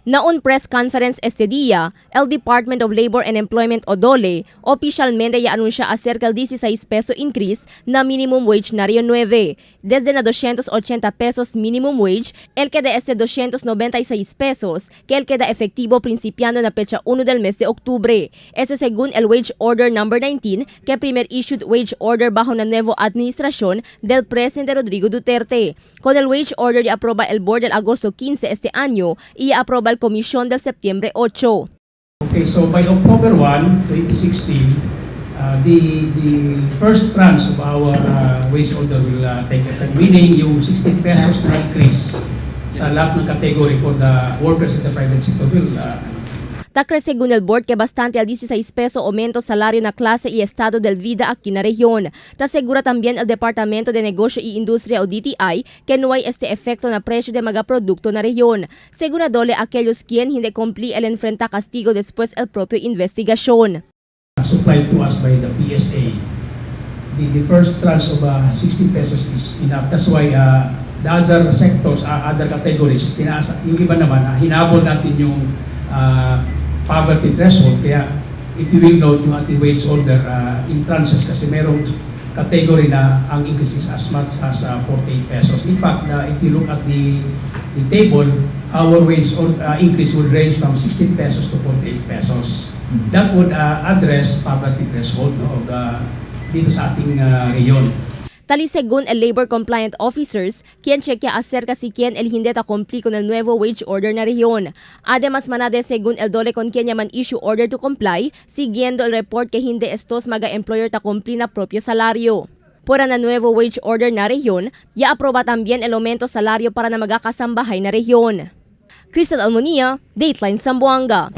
Na un press conference este día, el Department of Labor and Employment o DOLE oficialmente ya anuncia acerca del 16 peso increase na minimum wage na Region 9. Desde na 280 pesos minimum wage, el queda este 296 pesos, que el queda efectivo principiando na fecha 1 del mes de octubre. Ese según el Wage Order Number 19, que primer issued wage order bajo la nueva administración del presidente Rodrigo Duterte. Con el wage order ya aproba el board del agosto 15 este año y aproba el comisión del septiembre 8. Okay, so by October 1, 2016, the first tranche of our wage order will take effect, meaning yung 16 pesos na increase sa lahat ng category for the workers in the private sector will Ta cree según el board que bastante al 16 peso aumento salario na clase y estado del vida aquí na región. Ta segura también el Departamento de Negocio y Industria o DTI que no hay este efecto na precio de mga producto na región. Según a DOLE, aquellos quien hindi cumpli el enfrenta castigo después el propio investigación. Supplied to us by the PSA. The first tranche of 16 pesos is enough. That's why the other sectors, other categories, tinaas, yung iba naman, hinabol natin yung poverty threshold. Kaya if you will note yung ating wage order in tranches kasi merong category na ang increase is as much as 48 pesos. In fact, if you look at the table, our wage increase would range from 16 pesos to 48 pesos. That would address poverty threshold, no, of the, dito sa ating rehiyon. Tali según el Labor Compliant Officers, quien chequea acerca si quien el hindi ta cumpli con el nuevo wage order na rehiyon. Además, manade según el DOLE con quien yaman issue order to comply, siguiendo el report que hindi estos maga employer ta cumpli na propio salario. Por na nuevo wage order na rehiyon, ya aproba también el aumento salario para na magakasambahay na rehiyon. Crystal Almonia, Dateline Zamboanga.